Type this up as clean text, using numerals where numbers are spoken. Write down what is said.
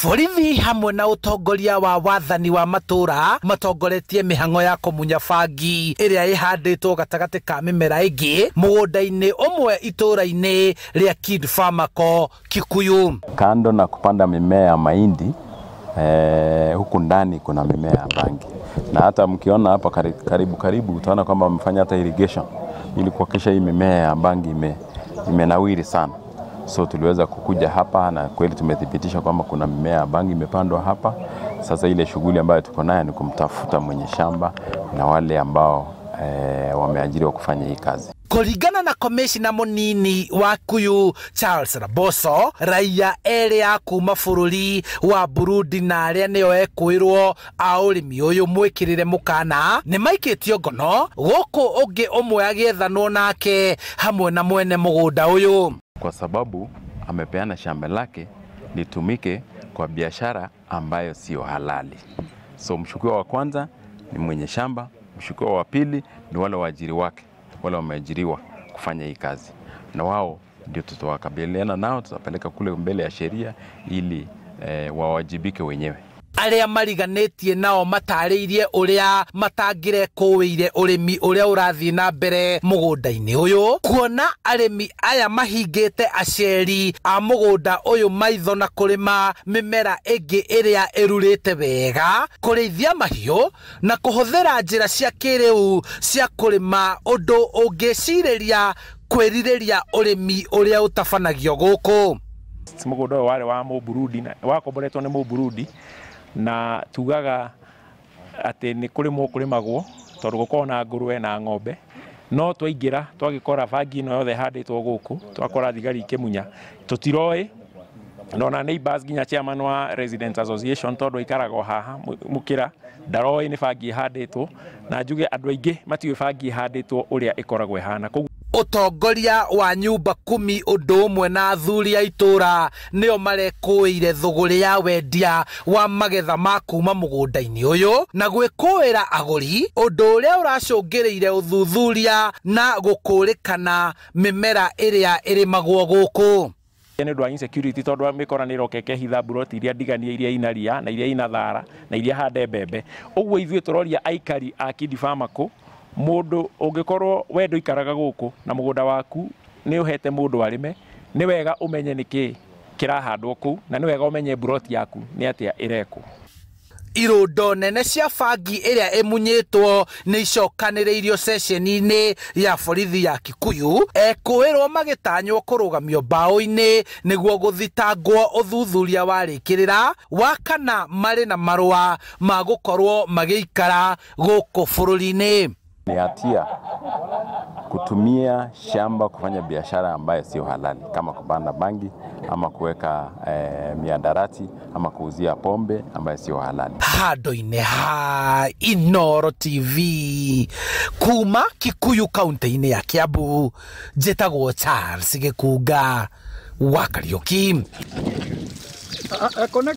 Borithi hamwe na utongoria wa wathani wa matura matongoretie mihango ya kumunya bangi iria ihanditwo gatagati ka mimera ingi mugunda-ini umwe itura-ini ria Kid Farmaco Kikuyu. Kando na kupanda mimea ya mahindi, huku ndani kuna mimea ya bangi, na hata mkiona hapa karibu karibu utaona kwamba wamefanya hata irrigation ili kuhakikisha hii mimea ya bangi imenawiri sana. So tuliweza kukuja hapa na kweli tumethibitisha kwamba kuna mimea ya bangi imepandwa hapa. Sasa ile shughuli ambayo tuko nayo ni kumtafuta mwenye shamba na wale ambao wameajiriwa kufanya hii kazi. Kuringana na komishina munini wa Kikuyu Charles Raboso, raia ere a kuma bururi wa Burundi na aria nio ekwirwo a urimi uyu mwikirire mukana ni maikitio ngono guku ungi umwe agiethanwo nake hamwe na mwene mugunda uyu, kwa sababu amepeana shamba lake litumike kwa biashara ambayo sio halali. So mshukiwa wa kwanza ni mwenye shamba, mshukiwa wa pili ni wale waajiri wake, wale wameajiriwa kufanya hii kazi, na wao ndio tutawakabiliana nao, tutapeleka kule mbele ya sheria ili wawajibike wenyewe. Aria mariganĩtie nao matarĩirie ũrĩa matangĩrekũĩire ũrĩmi ũrĩa ũrathiĩ na mbere mũgũnda-inĩ ũyũ, kuona arĩmi aya mahingĩte aceri a mũgũnda ũyũ maitho na kũrĩma mĩmera ĩngĩ ĩrĩa ĩrurĩte wega, kũrĩithia mahiũ na kũhũthĩra njĩra cia kĩrĩu cia kũrĩma, ũndũ ũngĩcirĩria kwĩrirĩria ũrĩmi ũrĩa ũtabanagio gũkũ. Mũgũnda ũyũ warĩ wa Mũburundi, wakomboretwo nĩ Mũburundi, na tugaga atĩ nĩ kũrĩmwo kũrĩmagwo tondũ gũkoragwo na ngũrwe na ng'ombe, no twaingĩra twagĩkora bangi ĩno yothe ĩhandĩtwo gũkũ, twakora thigari ikĩmunya, tũtiroĩ na ona neighbors nginya chairman wa Residents Association tondũ aikaraga o haha mũkĩra ndaroĩ nĩ bangi ĩhandĩtwo, na njuge andũ aingĩ matiũĩ bangi ĩhandĩtwo ũrĩa ĩkoragwo ĩhana. Utongoria wa nyumba kumi undu umwe na athuri a itura nio marekũĩire thũgũrĩ ya wendia wa magetha ma kuma mũgũnda-inĩ ũyũ na gwĩkũĩra agũri, ũndũ ũrĩa ũracũngĩrĩire ũthuthuria na gũkũrĩkana mĩmera ĩrĩa ĩrĩmagwo gũkũ. Nĩ ũndũ wa insecurity tondũ mĩkora nĩ ĩroka ĩkehitha mburoti iria ndiganie, iria ina ria na iria ina thara na iria hande mbembe. Ũguo ithuĩ tũroria aikari a Kidi Farmaco, mundu ungikorwo we nduikaraga guku na mugunda waku ni uhete mundu arime, ni wega umenye niki kirahandwo kuu na ni wega umenye mburoti yaku ni atia irekwo. Irundo nene cia bangi ĩrĩa ĩmunyĩtwo nĩ icokanĩrĩirio ceceni-inĩ ya borithi ya Kikuyu, ekũĩrwo magĩtanywo kũrũgamio mbaũ-inĩ nĩguo gũthitangwo ũthuthuria warĩkĩrĩra wa kana marĩ na marũa ma gũkorwo magĩikara gũkũ bũrũri-inĩ. Ni hatia kutumia shamba kufanya biashara ambayo sio halali, kama kupanda bangi ama kuweka miadarati ama kuuzia pombe ambayo sio halali. Handũ-inĩ ha Inooro TV kuma Kikuyu kaunti-inĩ ya Kiambu, njĩtagwo Charles Gĩkunga wa Kariũki.